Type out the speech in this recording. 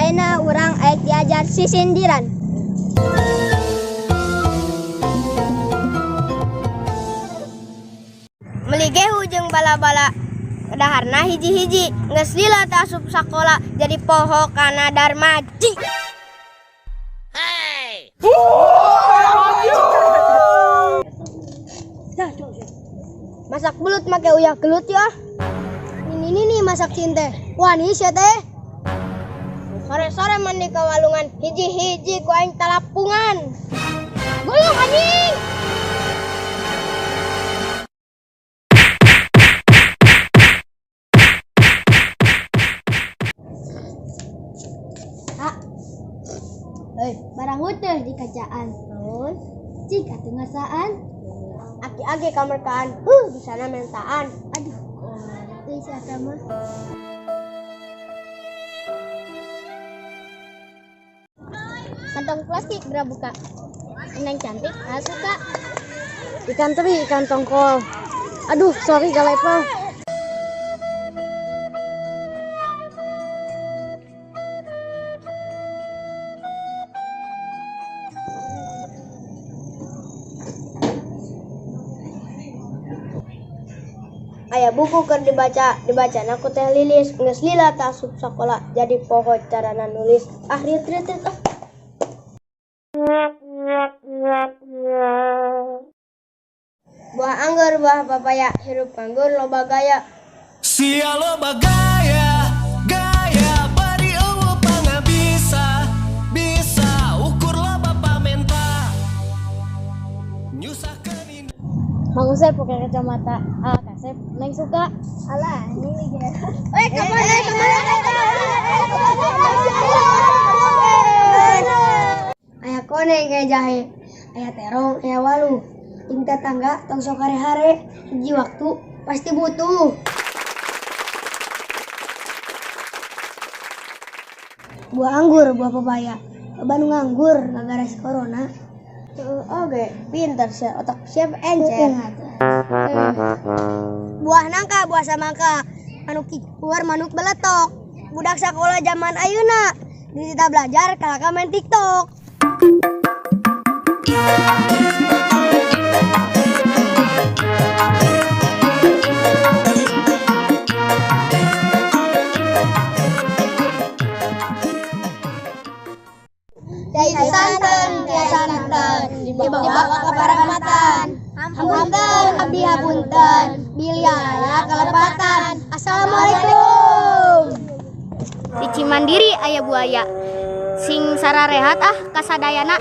Ayeuna urang arek diajar sisindiran. Meuli gehu jeung bala-bala. Daharna hiji-hiji, geus lila teu asup sakola jadi poho kana Darmaji. Masak belut make uyah gelut ya. Ini ini nih masak cinte. Wah nih sia teh. Sore-sore mandi ke walungan, hiji-hiji ku aing talapungan. Gulung anjing. Ah. Hei, barang huteuh di kacaan. Naon? Cik atuh ngasaan. Aki-aki kamerkaan, di sana mentaan. Aduh, euy si eta mah. Kantong plastik geura buka. Neng cantik, ah suka. Ikan teri, ikan tongkol. Aduh, sorry gak level. Aya buku keur dibaca, dibacana ku Teh Lilis, geus lila teu asup sakola jadi poho carana nulis. Ah riet riet riet ah. Buah anggur, buah papaya, hirup nganggur loba gaya. Sia loba gaya, gaya bari eueuh pangabisa, bisa ukur loba pamenta. Nyusahkeun indah. Mang Usep pakai kacamata. Ah, kasep. Neng suka. Alah, ini ge. Eh, kemana? Kemana? Aya koneng kayak jahe, aya terong, aya walu. Ting tetangga tong sok hare-hare, hiji waktu pasti butuh. Buah anggur, buah pepaya. Loba nu nganggur gara-gara si corona. Oke, pinter sih, otak siap encer. Buah nangka, buah samangka, manuk keluar, manuk beletok. Budak sekolah zaman ayeuna, dititah belajar kalahka main TikTok. Cai santen, cai santen, dibawa ke paramatan. Hapunten, abdi hapunten, bilih aya kalepatan. Assalamualaikum. Di Cimandiri aya buaya. Sing sararehat ah kasadayana.